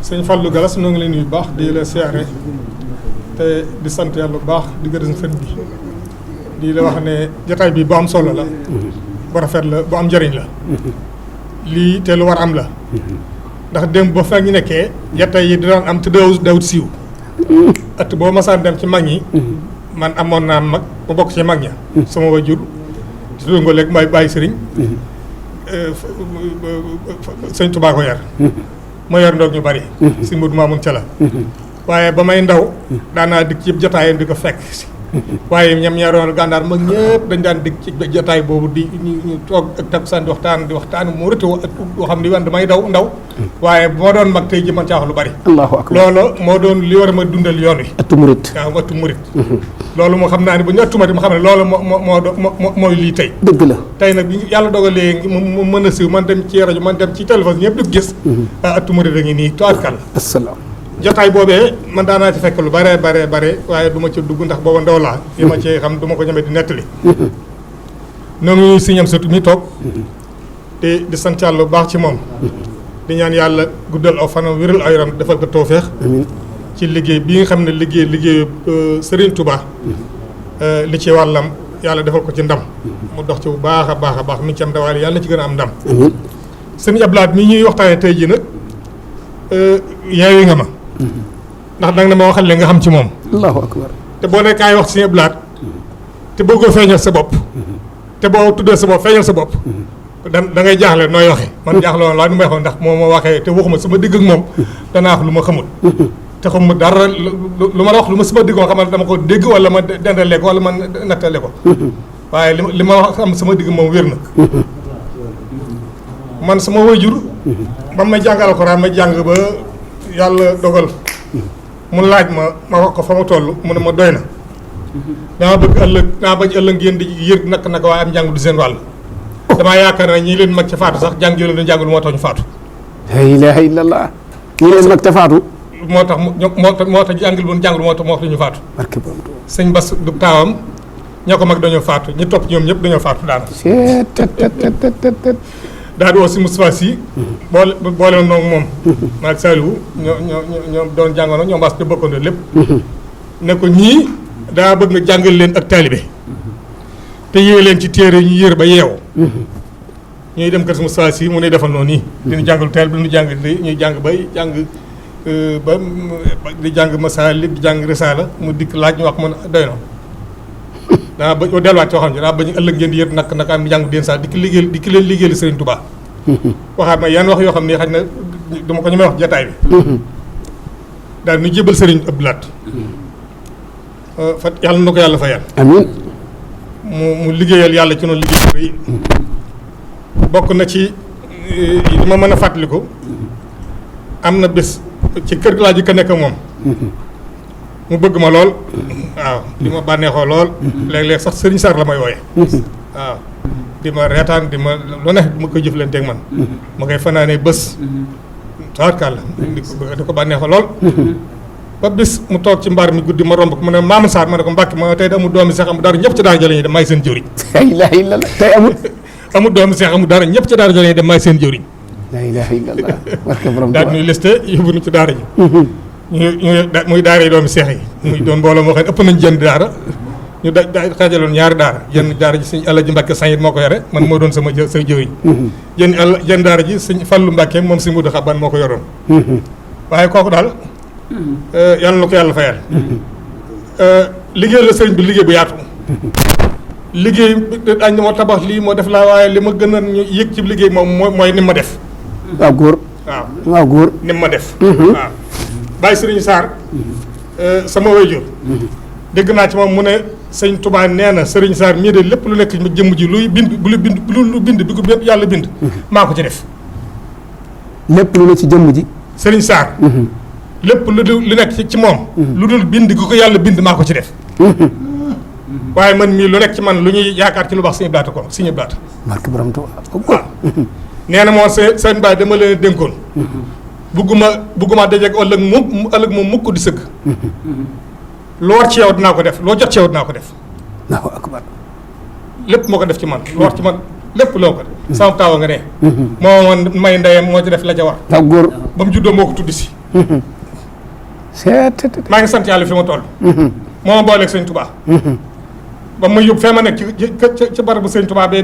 sëñ Fallou Galas ñoo ngi leen nuyu bu baax di la siyaare te di sant yàlla bu baax di gërëm sëñ bi di la wax ne jotaay bi bu am solo la bu rafet la bu am njëriñ la lii te lu war am la ndax démb ba fa ñu nekkee jotaay yi di doon am te dawut siiw at boo masaan dem ci mag ñi man amoon naa mag ba bokk ci mag ña sama wajur ci dongo léegi may bàyyi sëriñ sëñ Tuubaa ko yar ma yor ndoog ñu bari si Modou Mamoun ca la waaye ba may ndaw daanaa dikk ci jotaayam di ko fekk si waaye ñam ñaroon gànnaar mag ñëpp dañ daan dikk ci jotaay boobu di ñu toog ak takkusaan di waxtaan mu rëte woo xam ni wan damay ndaw waaye moo doon mag tey ji man caa wax lu bari allahu akbar loolu moo doon li war a ma dundal yoon wi ëttu murit waaw ëttu murit loolu moo xam naa ne bu ñu ëttu murit ma xam ne loolu mooy lii tey dëgg la tey nag bi yàlla dogalee mu mën a siiw man dem ci rajo man dem ci téléphone ñëpp di ko gis ëttu murit a ngi nii toarkal asalaam jotaay boobee man daanaa ci fekk lu bare waaye du ma ci dugg ndax booba ndaw laa yi ma ci xam du ma ko ñemee di nettali noo ngi si ñam surtout mi toog te di sant yàlla bu baax ci moom di ñaan yàlla guddal aw fanam wéral ay yaram defal ko tawfeex ci liggéey bi nga xam ne liggéeyu Serigne Touba li ci wàllam yàlla defal ko ci ndam mu dox ci bu baax a baax mi ci am dawaale yàlla na ci gën a am ndam sëñ Abdoulaye mi ñuy waxtaanee tey jii nag yeewi nga ma ndax danga ne ma waxal li nga xam ci moom allahu akbar te boo nekkaay wax sëñ Abdoulaye te bëggoo feeñal sa bopp te boo tuddee sa bopp feeñal sa bopp da ngay jaaxle nooy waxee man jaaxle woon laa nu may waxoon ndax moom ma waxee te waxuma sama digg ak moom danaa wax lu ma xamul te xamuma dara lu ma la wax lu ma sama digg moo xam ne dama ko dégg wala ma dendale ko wala ma nattale ko waaye li ma wax am sama digg moom wér na man sama waajur ba may jàngal Alxuraan ma jàng ba yàlla dogal mu laaj ma wax ko fa ma toll mu ne ma doy na dama bañ ëllëg ngeen di yër naka waaye am njàng du seen wàll damaa yaakaar ne ñii leen mag ca faatu sax jàng jëlee leen jàngul moo tax ñu faatu la ilaha illallah ñii leen mag ca faatu moo tax jàngul woon jàngul moo tax ñu faatu sëñ Bass du taawam ñoo ko mag dañoo faatu ñi topp ñoom ñëpp dañoo faatu daana daal di woo si Moustapha Sy boole noonu moom maag Saliou ñoo doon jàngoon ñoom Bass te bokkandoo lépp ne ko ñii daa bëgg nga jàngal leen ak taalibe te yéege leen ci téere ñu yër ba yeewu ñuy dem kër si Moustapha Sy mu ne defal noonu nii dinu jàngal taalibe bi ñu jàng ñuy jàng bay jàng ba di jàng Masaalik di jàng Risaala mu dikk laaj ñu wax mu doy na daa ba delluwaat yoo xam ne daa bañ ëllëg ngeen di yër naka am jàng den saa di ki leen liggéeyal Serigne Touba waxaat ma yan wax yoo xam ne xaj na dama ko ñu may wax jataay bi daal ñu jébal Serigne Abdoulaye fa yàlla na ko yàlla fayal amiin mu liggéeyal yàlla ci noonu liggéey rëy bokk na ci li ma mën a fàttaliku am na bés ci kër gi laa ji ka nekk moom mu bëgg ma lool waaw di ma bànneexoo lool léeg-léeg sax Serigne Sarr la may wooye waaw di ma reetaan di ma lu ne ma koy jëflanteeg man ma koy fanaanee bés tawarkàlla di ko bànneexoo lool ba bis mu toog ci mbaar mi guddi ma romb ko mu ne Mamadou Sarr ma ne ko Mbàkke ma tey amul doomi seex amul dara ñëpp ci daara jële ñi dem maay seen jëwriñ la ilaha illallah tey amul doomi seex amul dara ñëpp ci daara jële ñi dem maay seen jëwriñ la ilaha illallah barke borom daal ñuy liste yóbbu nu ci daara ji muy daara yi doomi seex yi muy doon mbooloo moo xam ne ëpp nañ jënd daara ñu da xaajaloon ñaari daara jënd daara ji sëñ Alaaji Mbàkke Sayid moo ko yore man moo doon sama say jëwriñ jënd daara ji sëñ Fallu Mbàkke moom si Mudu Xaban moo ko yoroon waaye kooku daal yàlla na ko yàlla fayal liggéey la sëriñ bi liggéey bu yaatu liggéey dañ moo tabax lii moo def laa waaye li ma gën a ñu yëg ci liggéey moom mooy ni ma def waaw góor waaw góor ni ma def waaw bàyyi sëriñ Sarr sama waajur dégg naa ci moom mu ne sëñ Touba nee na sëriñ Sarr mii de lépp lu nekk ma jëmm ji luy bind lu bind bi ko yàlla bind maa ko ci def lépp lu ne ci jëmm ji sëriñ Sarr lépp lu nekk ci moom lu dul bind gi ko yàlla bind maa ko ci def waaye man mii lu nekk ci man lu ñuy yaakaar ci lu baax suñu blaata ko suñu blaata barke borom Tuuba waaw nee na moom seen baay dama leen dénkoon bugguma dajeeg ëllëg moom mukk di sëgg loo war ci yow dinaa ko def loo jot ci yow dinaa ko def Allahu akbar lépp moo ko def ci man lu war ci man lépp loo ko def sama taawa nga ne moo man may ndeyam moo ci def la ca war waaw góor ba mu juddoo moo ko tuddi si maa ngi sant yàlla fi ma toll. moo ma booleeg sëñ Touba. ba ma yóbbu fee ma nekk ci barabu sëñ Touba bee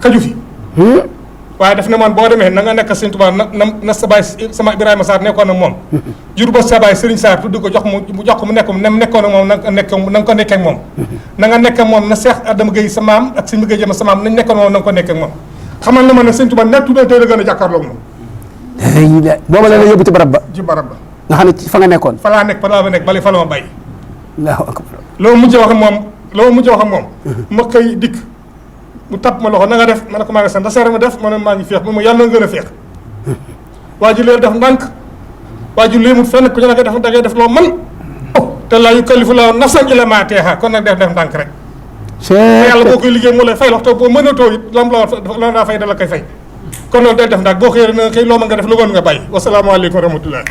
xaju fi. waaye daf ne man boo demee na nga nekk sëñ Touba na sa baay sama Ibrahima Sarr nekkoon ak moom. jur ba sa baay Serigne Sarr tudd ko jox ko mu nekk nem nekkoon ak moom na nga ko nekkee ak moom. na nga nekk ak moom na Seex Adama Gueye sa maam ak sëñ Gueye Jëma sa maam nañ nekkoon moom na nga ko nekkee ak moom. xamal na ma ne sëñ Touba nekk tuddee tey la gën a jàkkaarloog moom. booba la yóbbu ci barab ba. ci barab ba. nga xam ne ci fa nga nekkoon. fa laa nekk fa laa ma nekk bale fa la ma bàyyi. Allahu akbar. loolu mujjee wax ak moom. ma koy dikk mu tapp ma loxo na nga def ma ne ko maa ngi sant da seera ma def ma ne maa ngi féex ba mu yàlla na gën a féex. waa ji leen def ndànk waa ji léemut fenn ku ñu la da ngay def loo man te laa yukallifu llaahu nafsan illaa maa ataahaa kon nag def ndànk rek. te yàlla boo koy liggéey moo lay fay waxtu boo mënatoo it lam la daa fay da la koy fay kon loolu day def ndànk boo xëyee na xëy loo mën nga def lu woon nga bàyyi wasalaamaaleykum wa rahmatulah.